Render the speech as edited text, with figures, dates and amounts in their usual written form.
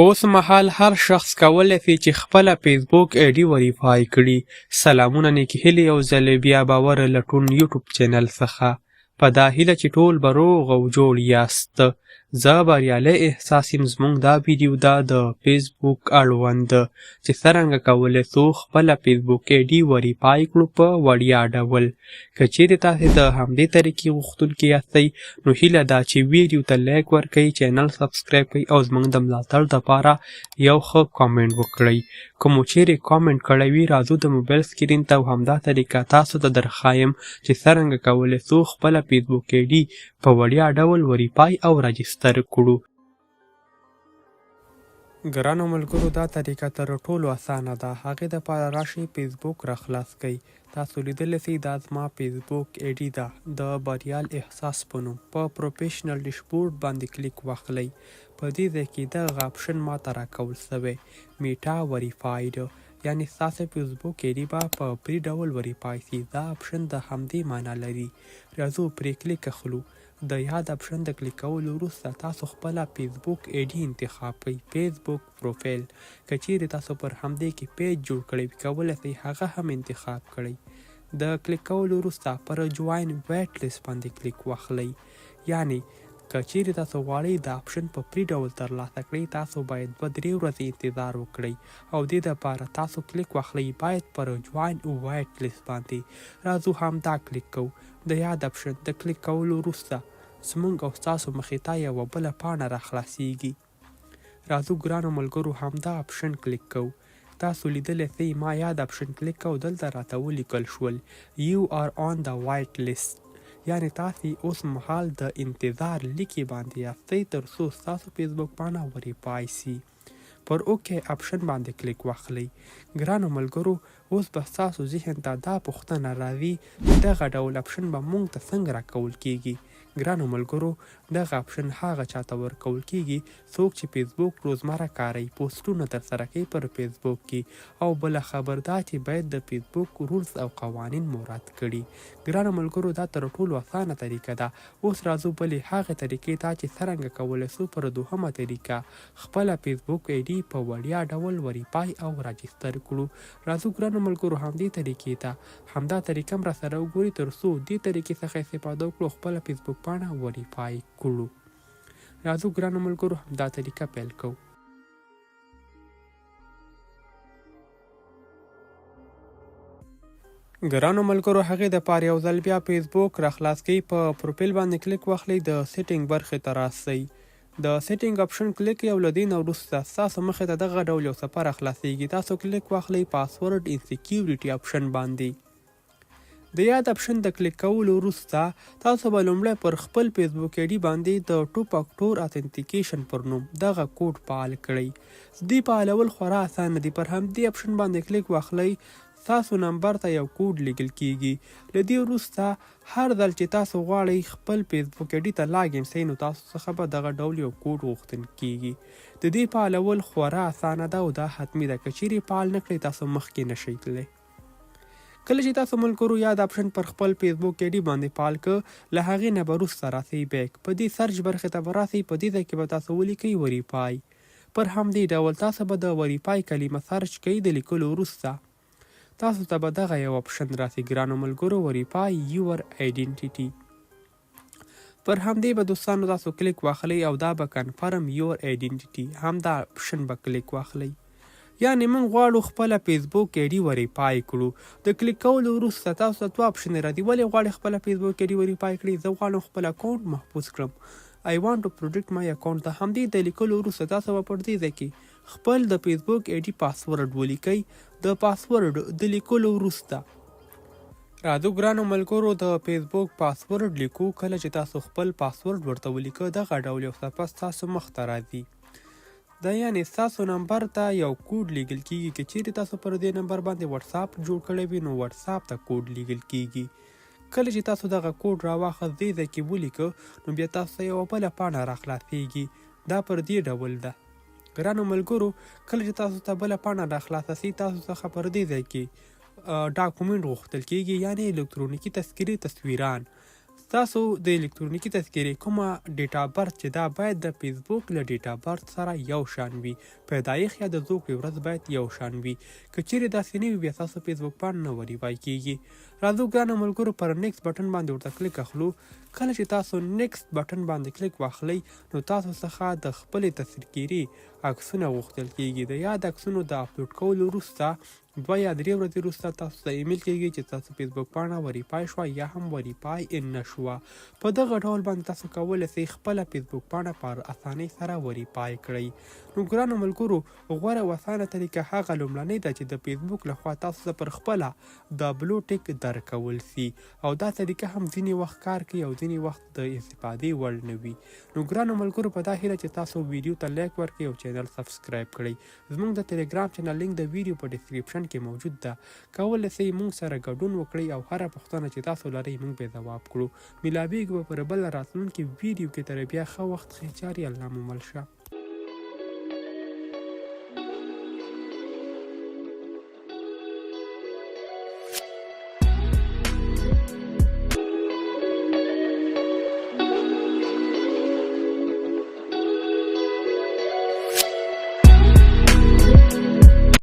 اوس مهال هر شخص کولی سي چې خپله فیسبوک ایډي وریفای کړي. سلامونه نیکې هیلې یو ځل بیا باور لټون یوټیوب چینل څخه. په دا هیله چې ټول به روغ او جوړ یاست. زه بریالی احساس یم. زموږ دا ویډیو ده د فیسبوک اړوند چې څرنګه کولی سو خپله فیسبوک ایډي وریفای کړو په وړیا ډول. که چیرې تاسې د همدې طریقې غوښتونکي یاستئ نو هیله ده چې ویډیو ته لایک ورکړئ، چینل سبسکرایب کړئ او زموږ د ملاتړ لپاره یو ښه کامنټ وکړئ. که مو چیرې کامنټ کړی وي، راځو د موبایل سکرین ته او همدا طریقه تاسو ته درښایم چې څرنګه کولی سو خپله فیسبوک ایډي په وړیا ډول وریفای او راجستر کړو. ګرانو ملګرو، دا طریقه تر ټولو اسانه ده. هغې د پاره راشئ، فیسبوک را خلاص کړئ. تاسو لیدلی سئ، دا زما فیسبوک ایډي ده د بریال احساس په نوم. په پروفیشنل ډیشبورډ باندې کلیک واخلئ. په دې ځای کې دغه اپشن ماته راکول سوی، میټا وریفاید، یعنې ستاسو فیسبوک ایډي به په پري ډول وریفای سي. دا اپشن د همدې معنی لري. راځو پرې کلیک اخلو. د یاد اپشن د کلیک کولو وروسته تاسو خپله فیسبوک ایډي انتخاب کړئ، فیسبوک پروفایل. که چیرې تاسو پر همدې کې پیج جوړ کړی وي، کولی شئ هغه هم انتخاب کړئ. د کلیک کولو وروسته پر جواین ویټ لیست باندې کلیک واخلئ. یعنې که چیرې تاسو غواړئ دا اپشن په پري ډول ترلاسه کړئ، تاسو باید 2-3 ورځې انتظار وکړئ او دې دپاره تاسو کلیک واخلئ باید پر جواین ویټ لیست باندې. راځو همدا کلیک کوو. د یاد اپشن د کلیک کولو وروسته زمونږ او ستاسو مخې ته یوه بله پاڼه راخلاصیږي. راځو ګرانو ملګرو، همدا اپشن کلیک کوو. تاسو لیدلی سئ، ما یاد اپشن کلیک کو، دلته راته ولیکل شول You are on the white list، یعنې تاسې اوس مهال د انتظار لیکې باندې یاستئ تر څو ستاسو فیسبوک پاڼه وریفای سي. پر اوکې اپشن باندې کلیک واخلئ. ګرانو ملګرو، اوس به ستاسو ذهن ته دا پوښتنه راځي چې دغه ډول اپشن به مونږ ته څنګه راکول کیږي؟ ګرانو ملګرو، دغه اپشن هغه چاته ورکول کیږي څوک چې فیسبوک روزمره کاروي، پوسټونه ترسره کوي پر فیسبوک کې، او بله خبر دا چې باید د فیسبوک رولز او قوانین مراعات کړي. ګرانو ملګرو، دا تر ټولو اسانه طریقه ده. اوس راځو بلې هغې طریقې ته چې څرنګه کولی سو پر دوهمه طریقه خپله فیسبوک ایډي په وړیا ډول وریفای او راجستر کړو. راځو ګرانو ملګرو همدې طریقې ته. همدا طریقه هم راسره وګورئ تر څو دې طریقې څخه استفاده وکړو او خپله فیسبوک پاڼه وریفای کړو. راځو ګرانو ملګرو، همدا طریقه پیل کوو. ګرانو ملګرو، هغې د پاره یو ځل بیا فیسبوک را خلاص کړئ، په پروفیل باندې کلیک واخلئ، د سیټینګ برخې ته راسئ، د سیټینګ اپشن کلیک کړئ او له دې نه وروسته ستاسو مخې ته دغه ډول یو صفحه را خلاصیږي. تاسو کلیک واخلئ پاسورډ ان سیکیورټي اپشن باندې. د یاد اپشن د کلیک کولو وروسته تاسو به لومړی پر خپل فیسبوک ایډي باندې د ټو فاکټور اتنتیکیشن پر نوم دغه کوډ فعال کړئ. د دې فعالول خورا اسانه دي. پر همدې اپشن باندې کلیک واخلئ، ستاسو نمبر ته یو کوډ لیږل کیږي. له دې وروسته هر ځل چې تاسو غواړئ خپل فیسبوک ایډي ته لاګ ان سئ، نو تاسو څخه به دغه ډول یو کوډ غوښتل کیږي. د دې فعالول خورا اسانه ده او دا حتمي ده، که چیرې فعال نه کړئ تاسو مخکې نه شئ تللی. کله چې تاسو ملګرو یاد اپشن پر خپل فیسبوک ایډي باندې فعال که، له هغې نه به وروسته راسئ بیک، په دې سرچ برخې ته به راسئ. په دې ځای کې به تاسو ولیکئ وریفای. پر همدې ډول تاسو به د وریفای کلمه سرچ کړئ. د لیکلو وروسته تاسو ته به دغه یو اپشن راسي ګرانو ملګرو، وریفای یور ایډنټیټي. پر همدې به دوستانو تاسو کلیک واخلئ او دا به کنفرم یور ایډنټیټي، همدا اپشن به کلیک واخلئ. یعنی موږ غواړو خپله فیسبوک ایډي وریفای کړو. د کلیک کولو وروسته تاسو ته دوه اپشن راځي. ولې غواړئ خپله فیسبوک ایډي وریفای کړئ؟ زه غواړم خپل اکاونټ محفوظ کړم، I want to protect my account. د همدې د لیکلو وروسته تاسو به پر دې ځای کې خپل د فیسبوک ایډي پاسورډ ولیکئ. د پاسورډ د لیکلو وروسته راځو ګرانو ملګرو، د فیسبوک پاسورډ لیکو. کله چې تاسو خپل پاسورډ ورته ولیکه، دغه ډول یو صفحه ستاسو مخ ته راځي. دا یعنې ستاسو نمبر ته یو کوډ لیږل کیږي. که چیرې تاسو پر دې نمبر باندې واتساپ جوړ کړی وي، نو واتساپ ته کوډ لیږل کیږي. کله چې تاسو دغه کوډ راواخست، دې ځای کې ولیکه، نو بیا تاسو ته یوه بله پاڼه راخلاصیږي. دا پر دې ډول ده ګرانو ملګرو. کله چې تاسو ته بله پاڼه راخلاصه سي، تاسو څخه پر دې ځای کې ډاکومنټ غوښتل کیږي، یعنی الکترونیکي تذکرې تصویران. ستاسو د الکترونیکي تذکرې کومه ډیټ اف برت چې دا باید د فیسبوک له ډیټ اف برت سره یو شان وي، پیدایښت یا د زوکړې ورځ باید یو شان وي. که چیرې داسې نه وي بیا ستاسو فیسبوک پاڼه نه وریفای کیږي. راځو ګرانو ملګرو پر نیکسټ بټن باندې ورته کلیک اخلو. کله چې تاسو نیکسټ بټن باندې کلیک واخلئ نو تاسو څخه د خپلې تذکرې عکسونه غوښتل کیږي. د یاد عکسونو د اپلوډ کولو وروسته دوه یا درې ورځې وروسته تاسو ته ایمیل کیږي چې تاسو فیسبوک پاڼه وریفای شوه یا هم وریفای نه شوه. په دغه ډول باندې تاسو کولی شئ خپله فیسبوک پاڼه په اسانۍ سره وریفای کړئ. نو ګرانو ملګرو غوره او اسانه طریقه هغه لومړنۍ ده چې د فیسبوک لخوا تاسو ته پر خپله د بلو ټیک درکول سي او دا طریقه هم ځینې وخت کار کوي او ځینې وخت د استفادې وړ نه وي. نو ګرانو ملګرو په دا هیله چې تاسو ویډیو ته لایک ورکړئ او چینل سبسکرایب کړئ. زموږ د تلګرام چینل لینک د ویډیو په ډیسکریپشن کې موجود ده کولی سئ موږ سره ګډون وکړئ او هره پوښتنه چې تاسو لرئ موږ به ځواب کړو. ملاویږو به پر بله راتلونکې ویډیو کې تر بیا ښه وخت ښې چارې الله مو مل شه.